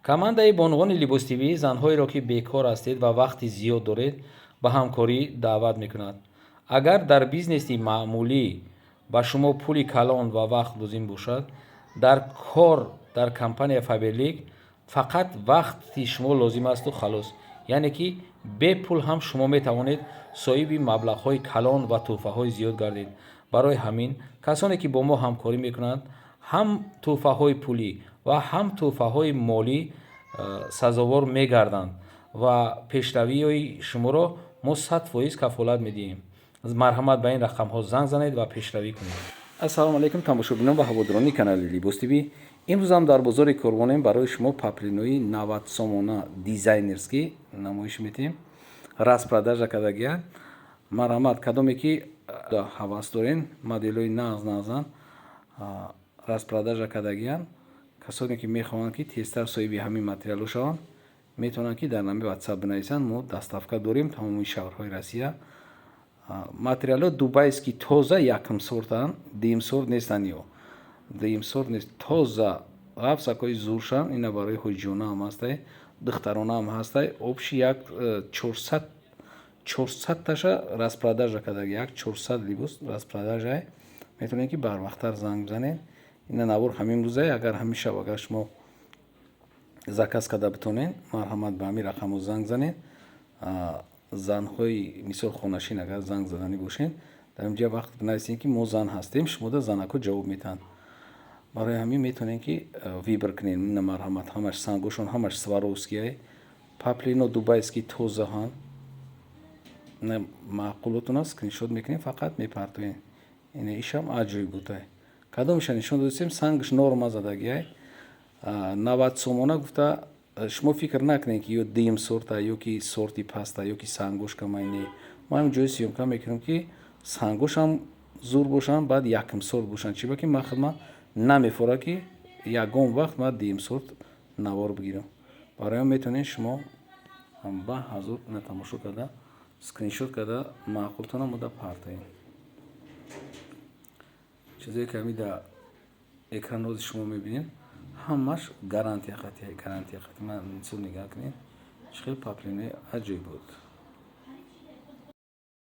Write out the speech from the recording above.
Командаи бонувони Либос ТВ занҳоеро, ки бекор ҳастед ва вақти зиёд доред, ба ҳамкорӣ даъват мекунад. Агар дар бизнеси маъмулӣ ба шумо пули калон ва вақт лозим бошад, дар кор дар компания Фаберлик фақат вақти шумо лозим асту халос. Яъне ки бепул ҳам шумо метавонед соҳиби маблағҳои калон ва тӯҳфаҳои зиёд гардед. Барои ҳамин касоне, ки бо мо ҳамкорӣ мекунанд, ҳам тӯҳфаҳои пулӣ ва ҳам тӯҳфаҳои молӣ сазовор мегарданд ва пешравиҳои шуморо мо 100% кафолат медиҳем. Марҳамат, ба ин рақамҳо занг занед ва пешравӣ кунед. Ассалому алайкум, тамошобинон ва ҳаводорони канали Либос ТВ. Имрӯзам дар бозори Корвонем, барои шумо паплинои 90 сомона дизайнерский намоиш медиҳем. Распродажа кардагия. Марҳамат, кадоме ки ҳавас дорен, моделҳои нағз нағзан распродажа кардагиян. Касоне ки мехоҳанд, ки тезтар соҳиби ҳамин материалҳо шаванд, метавонанд, ки дар номи Ватсап бинависанд. Мо доставка дорем тамоми шаҳрҳои Россия. Материалҳо дубайский, тоза, якум сортанд, дуюм сорт нестанд. Ё дуюм сорт нест, тоза, ғафсакҳои зуршан. Ина барои ҳоҷиёна ҳам ҳастай, духтарона ҳам ҳастай. Общий як 400, 400-таша распродажа кардаги, як 400 либос распродажа. Метавонед, ки барвақттар занг бизанед. Ина навор ҳамин рӯзае. Агар ҳамин шаб, агар шумо заказ карда битонед, марҳамат, ба ҳамин рақамҳо занг занед. Занҳои, мисол, хонашин, агар занг заданӣ бошед, дар инҷа вақт бинависед, ки мо зан ҳастем, шумода занакҳо ҷавоб медиҳанд. Барои ҳамин метавонед, ки выбор кунед. Ина марҳамат, ҳамаш сангошон, ҳамаш Сваровские, паплино дубайский, тозаҳанд. Маъқулотона скриншот мекунем, фақат мепартоем. Ина ишам аҷоиботай. Кадомеша нишон додистем, сангш норма задагиай. 90 сомона гуфта шумо фикр накунед, ки ё дуюм сорта, ё ки сорти паста, ё ки сангош камай. Не, ман ҳамин ҷои съёмка мекунам, ки сангошам зур бошанд, баъд якум сорт бошанд. Чиба ки ман худман намефора, ки ягон вақт ман дуюм сорт навор бигирам. Барои он метавонед шумо ба ҳазур ина тамошо карда, скриншот карда, маъқултона мода партоед. Чизое ки ҳамин дар экран ҳози шумо мебинед, ҳамаш гарантия хати, гарантия хати. Ман мисол, нигаҳ кунед, чӣ хел паплинои аҷоиб буд.